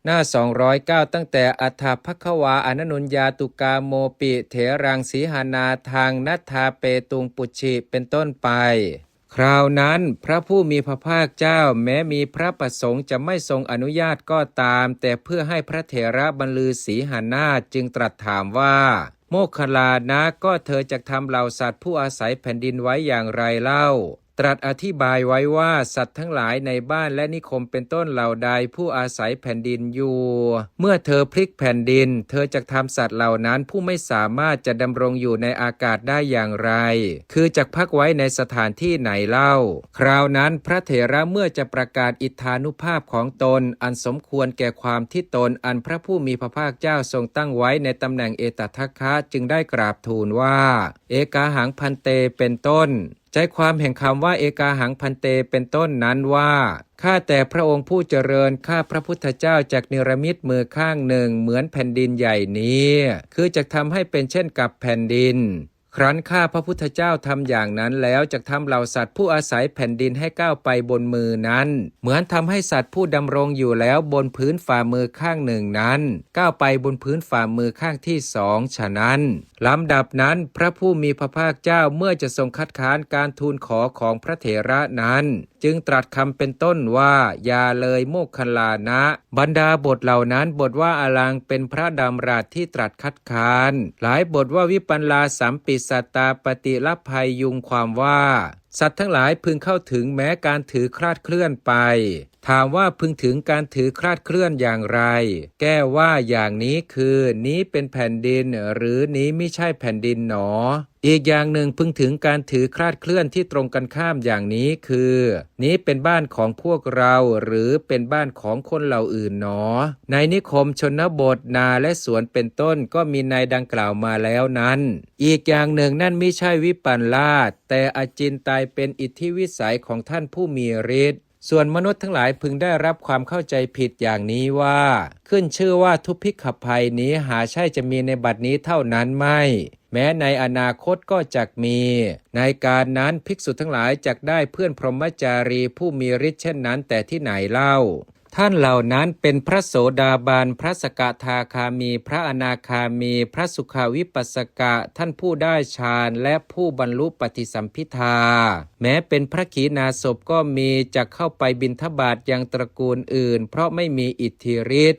ໜ້າສອງຮ້ອຍເກົ້າ ຕັ້ງແຕ່ ອັດຖະພະຄະວາ ອະນະນຸນຍາຕຸກາໂມປິ ເຖຣັງ ສີຫານາທັງ ນັດຖາເປຕຸງ ປຸດຖິ ເປັນຕົ້ນໄປ. ຄລາວນັ້ນ ພະຜູ້ມີພະພາກເຈົ້າແມ້ມີພະປະສົງຈະໄມ່ຊົງອະນຸຍາດກໍຕາມ, ແຕ່ເພື່ອໃຫ້ພະເຖລະບັນລືສີຫານາດ ຈຶ່ງຕລັດຖາມວ່າ, ໂມກຄລານະ, ກໍເທີຈັກທຳເຫຼົ່າສັດຜູ້ອາໄສແຜ່ນດິນໄວ້ຢ່າງໃດເລົ່າ? ຕລັດອະທິບາຍໄວ້ວ່າ, ສັດທັງຫຼາຍໃນບ້ານ ແລະ ນິຄົມເປັນຕົ້ນເຫຼົ່າໃດ ຜູ້ອາໄສແຜ່ນດິນຢູ່, ເມື່ອເທີພລິກແຜ່ນດິນ, ເທີຈັກທຳສັດເຫຼົ່ານັ້ນຜູ້ໄມ່ສາມາດຈະດຳລົງຢູ່ໃນອາກາດໄດ້ຢ່າງໃດ? ຄືຈັກພັກໄວ້ໃນສະຖານທີ່ໃດເລົ່າ? ຄລາວນັ້ນພະເຖລະເມື່ອຈະປະກາດອິດທານຸພາບຂອງຕົນ ອັນສົມຄວນແກ່ຄວາມທີ່ຕົນ ອັນພະຜູ້ມີພະພາກເຈົ້າຊົງຕັ້ງໄວ້ໃນຕຳແໜ່ງເອຕະທັກຄະ ຈຶ່ງໄດ້ກາບທູນວ່າ, ເອກາຫັງພັນເຕ ເປັນຕົ້ນ. ໃຈຄວາມແຫ່ງຄຳວ່າ ເອກາຫັງພັນເຕ ເປັນຕົ້ນນັ້ນວ່າ, ຂ້າແຕ່ພະອົງຜູ້ຈະເລີນ, ຂ້າພະພຸດທະເຈົ້າຈັກເນລະມິດມືຂ້າງໜຶ່ງເໝືອນແຜ່ນດິນໃຫຍ່ນີ້, ຄືຈັກທຳໃຫ້ເປັນເຊັ່ນກັບແຜ່ນດິນ. ຄັ້ນຂ້າພະພຸດທະເຈົ້າທຳຢ່າງນັ້ນແລ້ວ, ຈັກທຳເຫຼົ່າສັດຜູ້ອາໄສແຜ່ນດິນໃຫ້ກ້າວໄປບົນມືນັ້ນ, ເໝືອນທຳໃຫ້ສັດຜູ້ດຳລົງຢູ່ແລ້ວບົນພື້ນຝ່າມືຂ້າງໜຶ່ງນັ້ນ ກ້າວໄປບົນພື້ນຝ່າມືຂ້າງທີ່ສອງ. ສະນັ້ນ, ລຳດັບນັ້ນ ພະຜູ້ມີພະພາກເຈົ້າເມື່ອຈະຊົງຄັດຄ້ານການທູນຂໍຂອງພະເຖລະນັ້ນ, ຈຶ່ງຕລັດຄຳເປັນຕົ້ນວ່າ, ຢ່າເລີຍໂມກຄລານະ. ບັນດາບົດເຫຼົ່ານັ້ນ, ບົດວ່າອະລັງເປັນພະດຳລັດທີ່ຕລັດຄັດຄ້ານ, ຫຼາຍບົດວ່າວິປັນລາສຳປິດສັດຕາປະຕິລະໄພຍຸງ ຄວາມວ່າ, ສັດທັງຫຼາຍพึງເຂົ້າເຖິງແມ້ການຖືຄລາດເຄື່ອນໄປ. ຖາມວ່າພິງເຖິງການຖືຄລາດເຄື່ອນຢ່າງໃດ? ແກ້ວ່າຢ່າງນີ້ຄື, ນີ້ເປັນແຜ່ນດິນ ຫຼື ນີ້ມິໃຊ່ແຜ່ນດິນໜໍ? ອີກຢ່າງໜຶ່ງ, ພິງເຖິງການຖືຄລາດເຄື່ອນທີ່ຕົງກັນຂ້າມຢ່າງນີ້ຄື, ນີ້ເປັນບ້ານຂອງພວກເຮົາ ຫຼື ເປັນບ້ານຂອງຄົນເຫຼົ່າອື່ນໜໍ? ໃນນິຄົມຊົນນະບົດ, ນາ ແລະ ສວນເປັນຕົ້ນ ກໍມີໃນດັ່ງກ່າວມາແລ້ວນັ້ນ. ອີກຢ່າງໜຶ່ງ, ນັ້ນມິໃຊ່ວິປັນລາດ, ແຕ່ອະຈິນໄຕເປັນອິດທິວິໄສຂອງທ່ານຜູ້ມີລິດ. ສ່ວນມະນຸດທັງຫຼາຍພິງໄດ້ຮັບຄວາມເຂົ້າໃຈຜິດຢ່າງນີ້ວ່າ, ຂຶ້ນຊື່ວ່າທຸພິກຂະໄພນີ້ຫາໃຊ່ຈະມີໃນບັດນີ້ເທົ່ານັ້ນໄໝ? ແມ້ໃນອະນາຄົດກໍຈັກມີ. ໃນການນັ້ນ, ພິກສຸທັງຫຼາຍຈັກໄດ້ເພື່ອນພົມມະຈາລີຜູ້ມີລິດເຊັ່ນນັ້ນແຕ່ທີ່ໃດເລົ່າ? ທ່ານເຫຼົ່ານັ້ນເປັນພະໂສດາບັນ, ພະສະກະທາຄາມີ, ພະອະນາຄາມີ, ພະສຸຂະວິປັດສະກະ, ທ່ານຜູ້ໄດ້ฌານ ແລະ ຜູ້ບັນລຸປະຕິສຳພິທາ. ແມ້ເປັນພະຂີນາສົບກໍມີ, ຈັກເຂົ້າໄປບິນທະບາດຍັງຕະກູນອື່ນ, ເພາະໄມ່ມີອິດທິລິດ.